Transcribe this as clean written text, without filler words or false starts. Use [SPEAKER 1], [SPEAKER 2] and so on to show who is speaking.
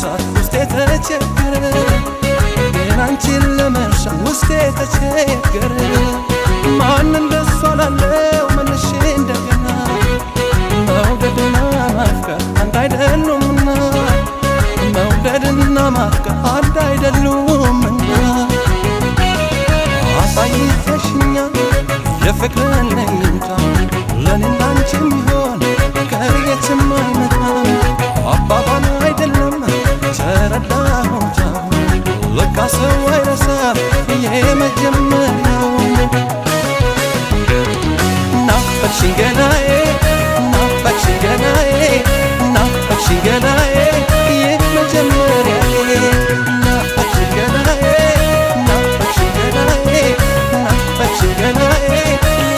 [SPEAKER 1] ለመርሳት ውስጤ ተቸገረ፣ ግን አንቺን ለመርሳት ውስጤ ተቸገረ። ማን እንደሷ ላለው መልሼ እንደገና፣ መውደድና ማፍቀር አንድ አይደሉምና፣ መውደድና ማፍቀር አንድ አይደሉምና። አሳይተሽኛል የፍቅርን ለኝታ፣ ለኔ እንዳንቺ የሚሆን ከየትም አይመጣም። አባባል አይደለም ተረዳሁት፣ ለካ ሰው አይረሳም የመጀመሪያውን።